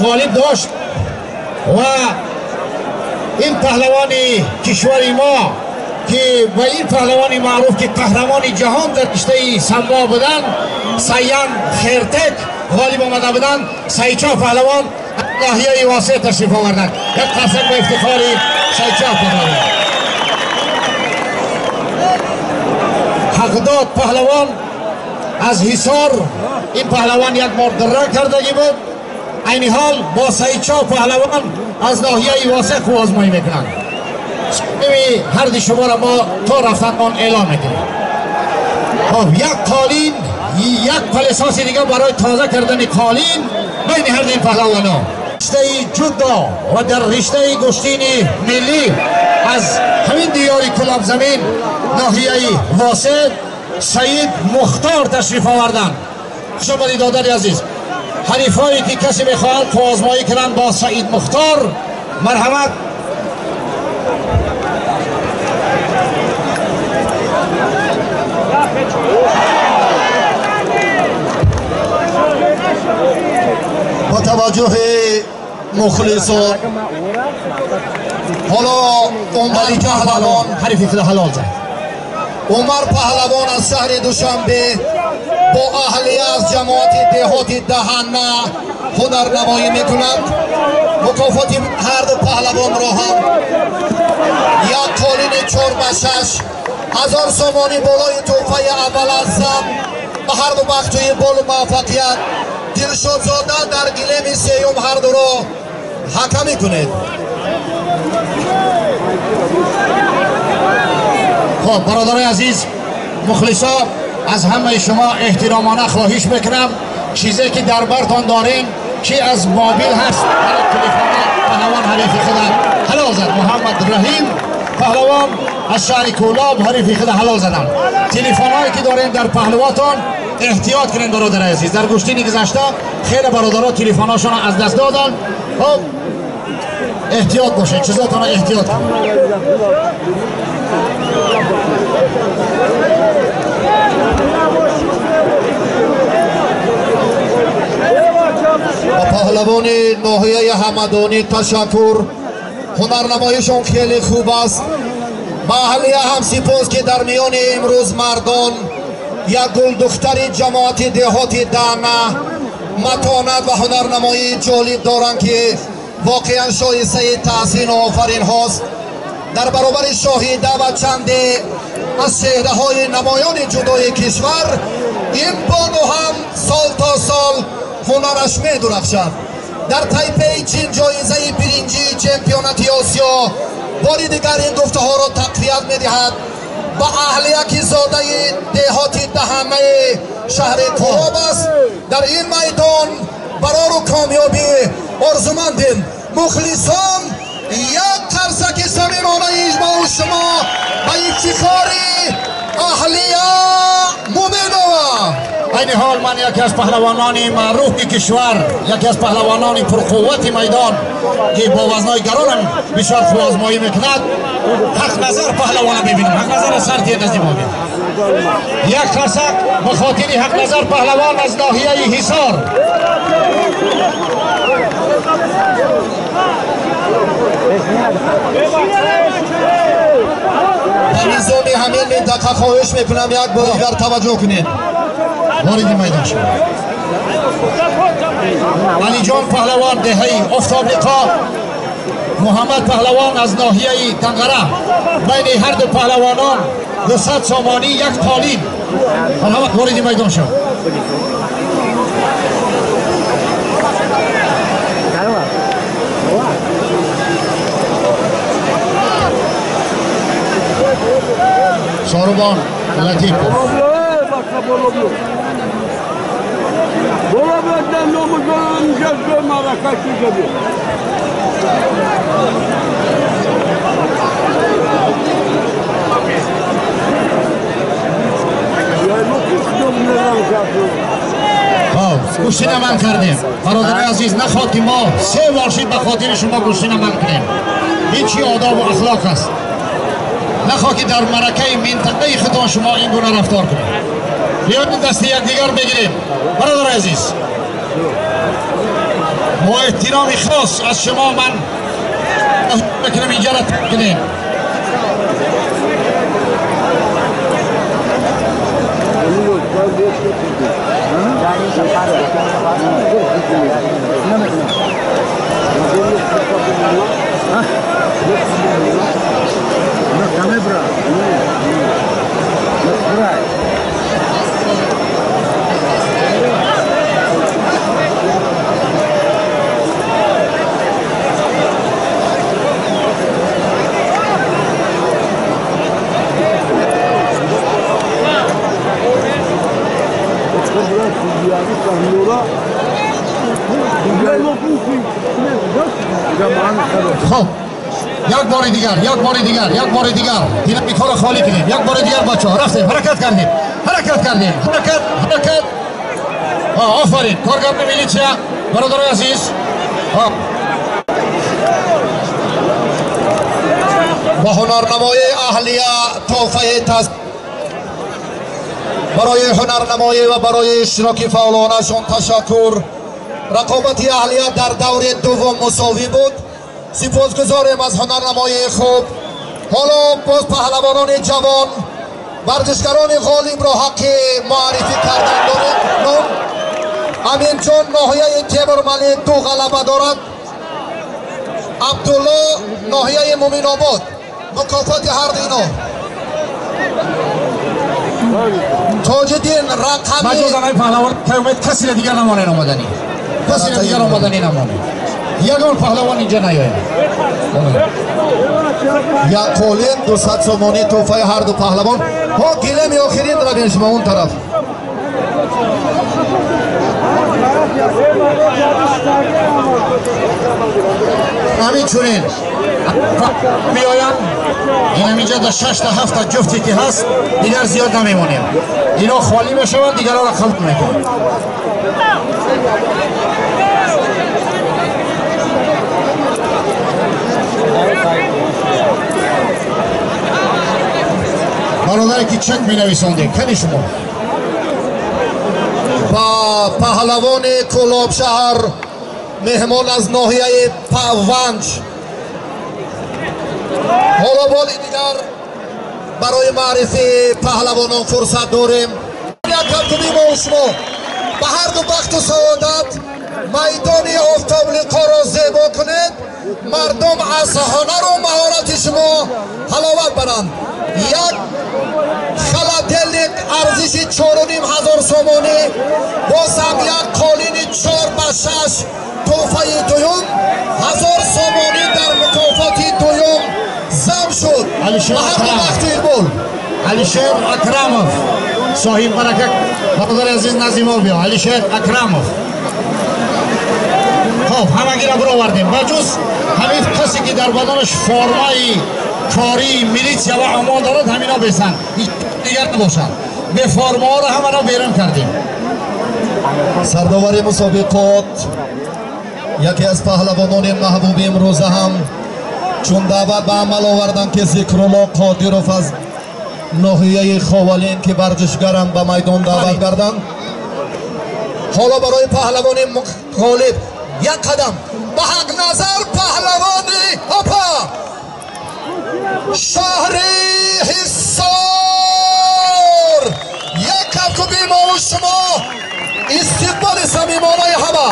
ғолиб дошт ва ин паҳлавони кишвари мо ки ба ин паҳлавони маъруф ки қаҳрамони ҷаҳон дар риштаи самбо буданд, Саян Хертек ғолиб омада буданд. Сайчоҳ паҳлавон ноҳияи Восеъ ташриф оварданд. Як қарсак ба ифтихори Сайчоҳ паҳлавон. Ҳақдод паҳлавон аз Ҳисор, ин паҳлавон як бор дара кардагӣ буд. Айни ҳол бо Сайчоҳ паҳлавон аз ноҳияи Восеъ қувваозмоӣ мекунанд. Ҳарди шуморо мо то рафтанмон эълон мекунем. Хоб, як қолин, як палесоси дига барои тоза кардани қолин байни ҳарди ин паҳлавонон. Риштаи ҷудо ва дар риштаи гӯштини миллӣ аз ҳамин диёри Кулобзамин ноҳияи Восеъ Саид Мухтор ташриф оварданд. Хуш омадед, додари азиз. Ҳарифҳое ки касе мехоҳад қувваозмоӣ кунанд бо Саид Мухтор, марҳамат. Ба таваҷҷӯҳи мухлисон ҳоло Умар паҳлавон ҳарифи худа ҳалол зад. Умар паҳлавон аз шаҳри Душанбе бо аҳлия аз ҷамоати деҳоти Даҳана ҳунарнамоӣ мекунанд. Мукофоти ҳарду паҳлавонро ҳам як қолини 4 ба 6 ҳазор сомонӣ болои тӯҳфаи аввал аз зам ба ҳарду бахтуи болу муваффақият. Дилшодзода дар гилеми сеюм ҳардуро ҳакамӣ кунед. Хоб, бародарои азиз, мухлисо, аз ҳамаи шумо эҳтиромона хоҳиш мекунам, чизе ки дар бартон дорем, чи аз мобил ҳаст, телефона. Паҳлавон ҳарифи худа ҳалол зад. Муҳаммад Раҳим паҳлавон аз шаҳри Кӯлоб ҳарифи худа ҳалол заданд. Телефонҳое ки дорем дар паҳлувотон, эҳтиёт кунем, бародари азиз. Дар гӯштини гузашта хеле бародаро телефонҳошонро аз даст доданд. Хоб, эҳтиёт бошед, чизотонро эҳтиёт кунед. Ба паҳлавони ноҳияи Ҳамадонӣ ташаккур, ҳунарнамоишон хеле хуб аст. Ба аҳлия ҳам сипос, ки дар миёни имрӯз мардон як гулдухтари ҷамоати деҳоти Даъна матонат ва ҳунарнамоии ҷолиб доранд, ки воқеан шоистаи таҳсину офаринҳост. Дар баробари Шоҳида ва чанде аз чеҳраҳои намоёни ҷудои кишвар, ин бону ҳам сол то сол ҳунараш медурахшад. Дар Тайпеи Чин ҷоизаи биринҷии чемпионати Осиё бори дигар ин гуфтаҳоро тақвият медиҳад. Ба аҳлия, ки зодаи деҳоти Даҳанаи шаҳри Кӯлоб аст, дар ин майдон барору комёбӣ орзумандем. Мухлисон, як қарсаки самимонаи мову шумо ба ифтихори Аҳлия Муминова. Айни ҳол ман яке аз паҳлавонони маъруфи кишвар, яке аз паҳлавонони пурқуввати майдон, ки бо вазнои гаронам бисёр хубозмоӣ мекунад, Ҳақназар паҳлавона мебинем. Ҳақназар сар назди мо. Як қарсак ба хотири Ҳақназар паҳлавон аз ноҳияи Ҳисор. Ба низоми ҳамин минтақа хоҳиш мекунам, як бор дигар таваҷҷӯҳ кунед. Вориди майдон шуд Алиҷон паҳлавон, деҳаи Офтобниқо, Муҳаммад паҳлавон аз ноҳияи Данғара. Байни ҳарду паҳлавонон 200 сомонӣ, як қолин. Марҳамат, вориди майдон шуд. Сорубон Латипов. Гӯштина ман кардем. Бародари азиз, нахоҳад ки мо се бор шид ба хотири шумо гӯштина ман кунем. Ин чи одобу ахлоқ аст? Нахоҳ ки дар маракаи минтақаи худтон шумо ин гуна рафтор кунед. Биёед, дасти якдигар бигирем, бародари азиз. با احترام خاص از شما من میکنم اینجا را ترک کنیم. خب یک بار دیگر، یک بار دیگر، یک بار دیگر دینامیک‌ها رو خالی کنیم. یک بار دیگر بچه‌ها رفتیم، حرکت کردیم، حرکت کردیم، حرکت، حرکت. آفرین کارگردان میلیتسیا برادرای عزیز. با هنرنمای اهلیه تحفه برای هنرنمایی و برای اشتراک فعالانشان تشکر. رقابت اهلیه در دور دوم مساوی بود. سپاسگزاریم از هنرنمایی خوب. حالا باز پهلوانان جوان ورزشگران غالب را حق معرفی کردن داریم. نام امین جان ناحیه تیمورملی 2 غلبه دارد. عبدالله ناحیه مومن آباد. مکافات هر دو اینا. تاجدین رقمی مجوز آقای پهلوان پیامد کسی دیگر نمانه آمدنی، کسی دیگر آمدنی نمانه، یگان پهلوان اینجا نیاید. یک قولین 200 سومانی تحفه هر دو پهلوان. ها گلم آخرین را بین شما اون طرف. همین چونین میآیم این اینجا در 6 تا 7 تا جفتی که هست دیگر زیاد نمیمونیم. اینا خالی میشوند، دیگرها را خلط میکنیم. برادر که چک می نویسانده کنی شما با پهلوان کلاب شهر مهمان از ناحیه پونج. حالا بار دیگر برای معرفی پهلوانان فرصت داریم. یک کمکمی ما و شما به هر دو بخت و سعادت میدان آفتاب لقا را زیبا کنید. مردم از هنر و مهارت شما حلاوت برند. یک خلاتلک ارزش 4,500 سومانی، باز هم یک قالین 4 به 6 تحفه دوم 1000 سومانی در مکافات دوم زم شد. علیشیر اکرامов صاحب برکت برادر عزیز نظیمов بیا. علیشیر اکرامов. خب همگی را برآوردیم و جز همین کسی که در بدنش فرمای کاری میلیتسیا و عمان دارد همینا بسن دیگر نباشند. به فرما را همه را بیرون کردیم. سرداور مسابقات یکی از پهلوانان محبوب امروز هم چون دعوت به عمل آوردند که ذکرالله قادیروف از ناحیه خاولین که ورزشگرم به میدان دعوت کردند. حالا برای پهلوان غالب یک قدم به حق نظر پهلوان هاپا شهر حصار. یک کفکوبی ما و شما استقبال صمیمانه همه.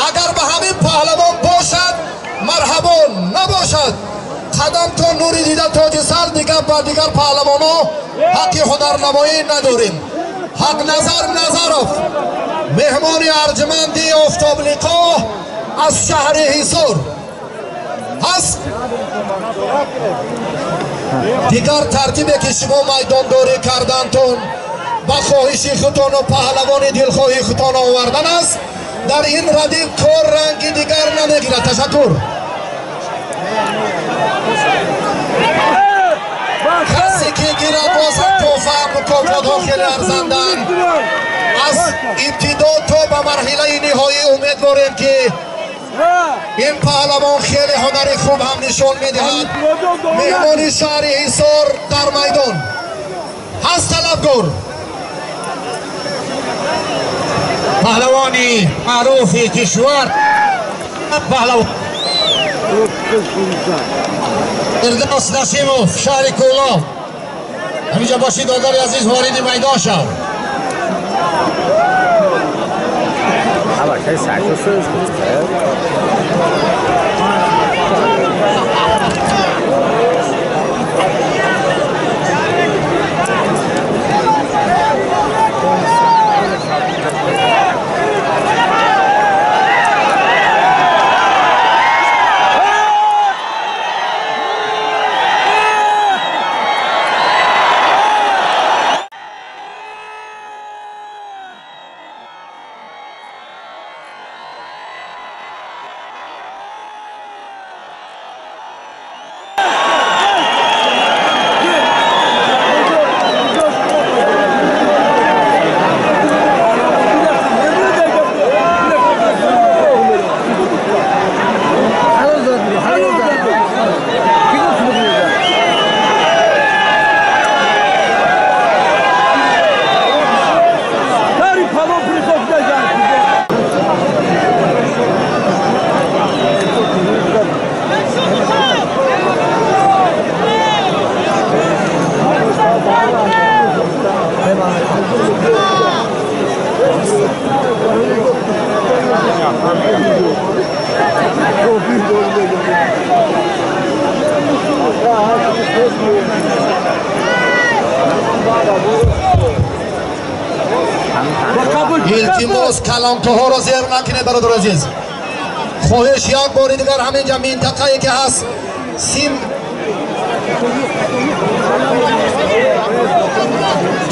اگر به همین پهلوان باشد مرحبا، نباشد قدم تا نوری دیده تاج سر. دیگر با دیگر پهلوان ها حق هنرنمایی نداریم. حق نظر نظروف مهمان ارجمندی آفتاب لقا از شهر حصار هست. دیگر ترتیبی که شما میدانداری کردنتون با خواهش خودتان و پهلوان دلخواهی خودتان آوردن است. در این ردیف کار رنگی دیگر نمیگیرد. تشکر. کسی که گیرد باز تحفه مکافات ها خیلی ارزندن. از ابتدا تا به مرحله نهایی امیدواریم که این پهلوان خیلی هنر خوب هم نشان میدهد. مهمان شهر حصار در میدان هست. طلبگار پهلوانی معروف کشور Паҳлавон Фирдавс Насимов, шаҳри Кӯлоб. Ҳаминҷо бошед, додари азиз, вориди майдон шав. Илтимос, калонкаҳоро зер накунед, бародар азиз. Хоҳиш, як бори дигар ҳаминҷа минтақае ки ҳаст сим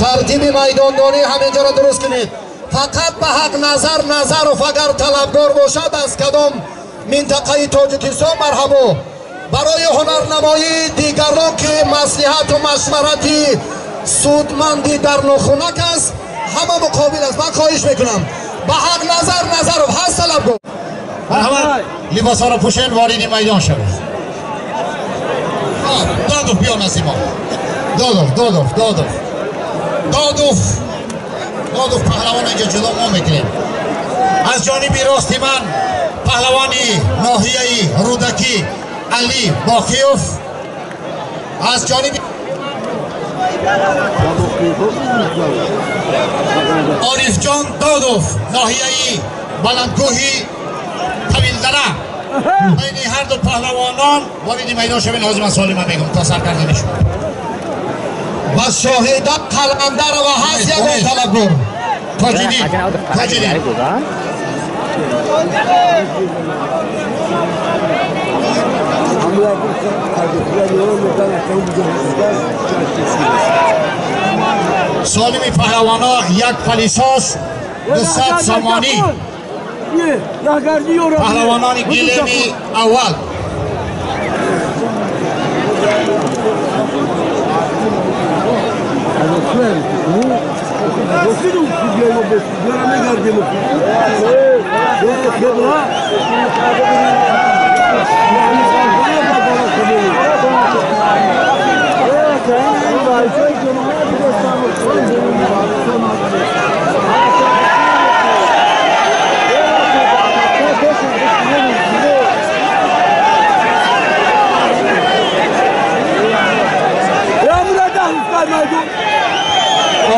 тартиби майдондорӣ ҳаминҷоро дуруст кунед. Фақат ба ҳақ назар Назаров агар талабгор бошад аз кадом минтақаи Тоҷикистон, марҳабо. Барои ҳунарнамоии дигарон ки маслиҳату машварати судмандӣ дар нохунак аст, ҳама муқобил аст. Ман хоҳиш мекунам ба ҳақ назар Назаров ҳаст талабгор. Марҳамат, либосҳоро пӯшен, вориди майдон шавед. Додов, биё назди мо. Додов, Додов, Додов, Додов, Додов. Паҳлавон инҷо ҷудо мо мекунем. Аз ҷониби рости ман паҳлавони ноҳияи Рӯдакӣ Алӣ Боқиёв, аз ҷониби Орифҷон Додов, ноҳияи Баландкӯҳи Тавилдара. Байни ҳарду паҳлавонон вориди майдон шавед. Ҳозир ман суоли ман мегӯм то сар кардани шумо. Ва Шоҳида Қаландарова ҳаст ягон талабгор? Тоҷиддин, Тоҷиддин. Солими паҳлавоно як палисос 200 сомонӣ. Паҳлавонони гилеми аввал.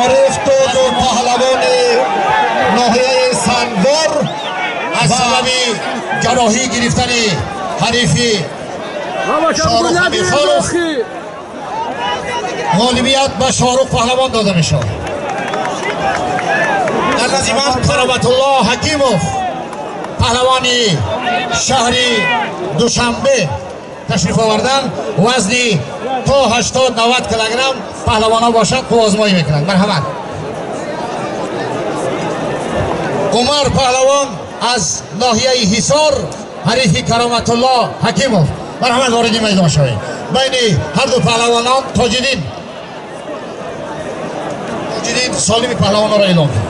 Ориф Додов, паҳлавони ноҳияи Сангвор, аз сабаби ҷарроҳӣ гирифтани ҳарифи Шоҳрух Амирхонов ғолибият ба Шоҳрух паҳлавон дода мешавад. Дар назди ман Кароматулло Ҳакимов, паҳлавони шаҳри Душанбе ташриф овардан. Вазни то 80-90 килограмм паҳлавонҳо бошанд, қувваозмоӣ мекунанд. Марҳамат. Умар паҳлавон аз ноҳияи Ҳисор, ҳарифи Кароматулло Ҳакимов. Марҳамат, вориди майдон шавед. Байни ҳарду паҳлавонон Тоҷиддин, Тоҷиддин солими паҳлавонҳоро эълон кард.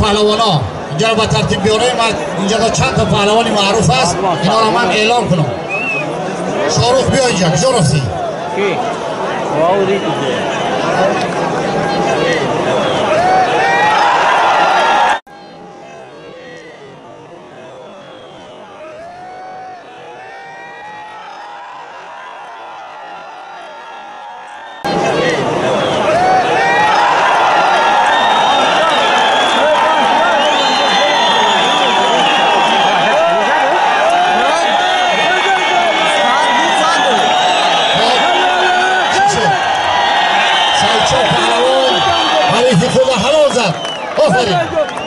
паҳлавонҳо инҷаро ба тартиб биёрем. Инҷа чанд та паҳлавони маъруф аст, инҳоро ман эълон кунам. Шорух, биё инҷа, куҷо рафтӣ? Офарин.